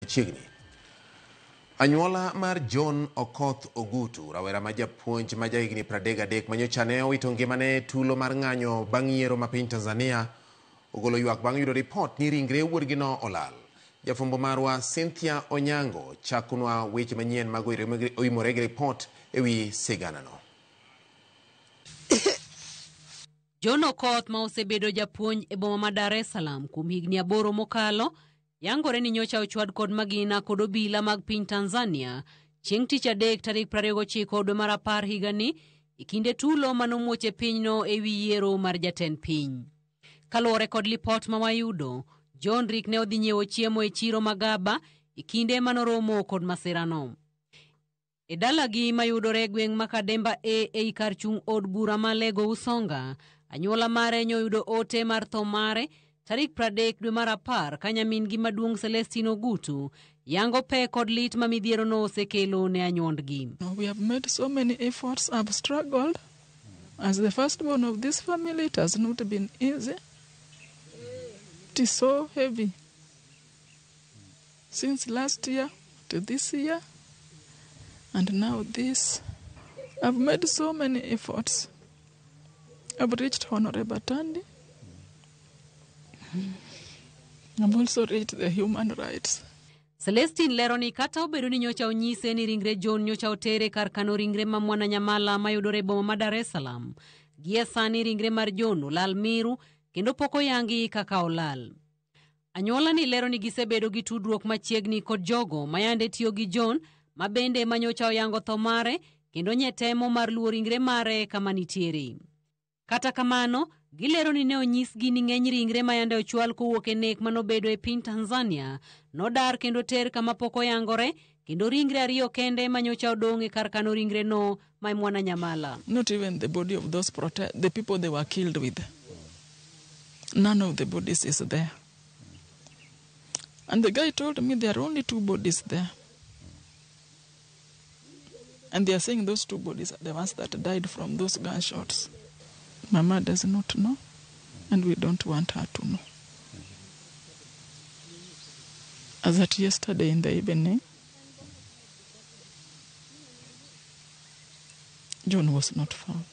Machiegni. Anyuola mar John Okoth Ogutu, rawera ma japuonj ma jahigni 33 manyocha ne owito ngimane e tulo mar ng'anyo bang' yiero ma piny Tanzania, ogolo ywak bang' yudo ripot ni ringre wuodgino olal. Jafwambo marwa Cynthia Onyango chakonwa weche manyien mag oimore gi ripot e wi siganano. John Okoth ma osebedo japuonj e boma ma Dar es Salaam kuom higni 8 mokalo, yangore ni nyocha ochwad kod magina kod obila mag piny Tanzania chieng' tich adek tarik 29 dwe mar 10 higani e kinde tulo manomuoch e pinyno e wi yiero mar jatend piny. Kaluwore kod lipot ma wayudo, John Rick ne odhi nyiewo chiemo e chiro Magaba e kinde manoromo kod masirano. E dalagi mayudore e gweng' ma Kademba A ei kar chung' od bura ma Lego Usonga, anyuola mare nyoyudo ote mar tho mare tarik 30 dwe mar 10 ka nyamin-gi maduong' Celestine Ogutu yango pek kod lit ma midhierono osekelo ne anyuondgi. We have made so many efforts. I've struggled. As the firstborn of this family, it has not been easy. It is so heavy. Since last year to this year, and now this. I've made so many efforts. I've reached Honorable Atandi. I've also reached the human rights. Celestine lero ni kata obedo ni nyocha onyise ni ringre John nyocha otere kar kano ringre ma Mwananyamala mayudore e boma ma Dar es Salaam, gie sani ringre mar John olal miru kendo pok oyangi kaka olal. Anyuola ni lero ni gisebedo gi tudruok machiegni kod jogo mayande tiyo gi John ma bende manyocha oyango tho mare kendo nye temo mar luwo ringre mare kama nitiere. Kata kamano, gilero ni ne onyisgi ni ng'eny ringre mayande ochwal kowuok e nek manobedo e piny Tanzania nodar kendo ter kama pok oyangore kendo ringre 2 kende manyocha odong' e kar kano ringre no ma Mwananyamala. Not even the body of those the people they were killed with. None of the bodies is there. And the guy told me there are only 2 bodies there. And they are saying those 2 bodies are the ones that died from those gunshots. Mama does not know, and we don't want her to know. As at yesterday in the evening, John was not found.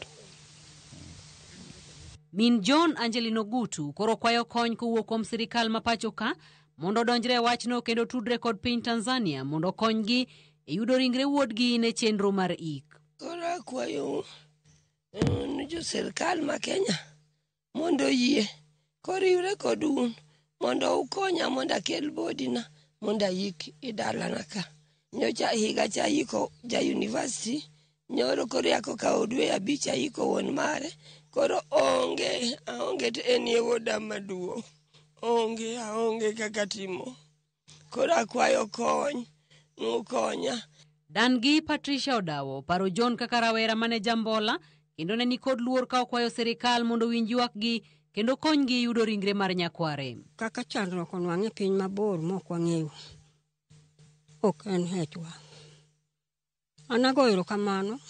Min John Angelino Ogutu koro kwayo kony kowuok kuom sirikal ma pacho ka mondo odonjre e wachno kendo tudre kod piny Tanzania mondo okonygi e yudo ringre wuodgi ne chenro mar ik. Koro akwayo jo sirikal ma Kenya mondo oyie koriwre kod un mondo ukonya mondo akel bodina mondo ayik e dalana ka. Nyocha higa cha ayiko ja university, nyoro koro yako kawo dwe 5 ayiko wuon mare, koro onge, aonge to en e wuoda maduong'. Onge, aonge kaka timo. Koro akwayo kony, nukonya. Dan-gi Patricia Odawo paro John kaka rawera mane jambola kendo ne nikod luor ka okwayo sirikal mondo owinj ywakgi kendo konygi yudo ringre mar nyakware. Kaka chandruok onwang'e piny mabor mok wang'eyo, ok en hechwa. An agoyo erokamano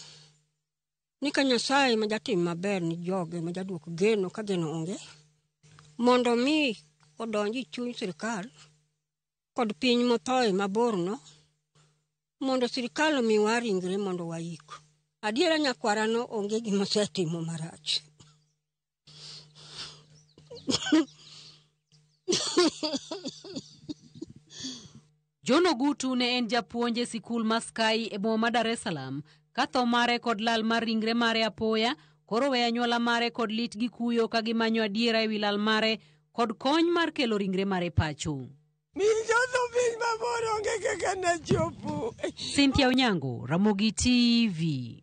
ni ka Nyasaye ma jatim maber ni joge ma jaduok geno ka geno onge, mondo mi odonj e chuny sirikal kod piny mothoe maborno, mondo sirikal omiwa ringre mondo waik. Adiera nyakwarano onge gima osetimo marach. John Ogutu ne en japuonj e sikul ma Sky e boma ma Dar es Salaam ka tho mare kod lal mar ringre mare apoya koro weyo anyuola mare kod lit gi kuyo ka gimanyo adiera ewi lal mare kod kony mar kelo ringre mare pacho. Min jotho piny mabor onge kaka nachopo. Cynthia Onyango, Ramogi TV.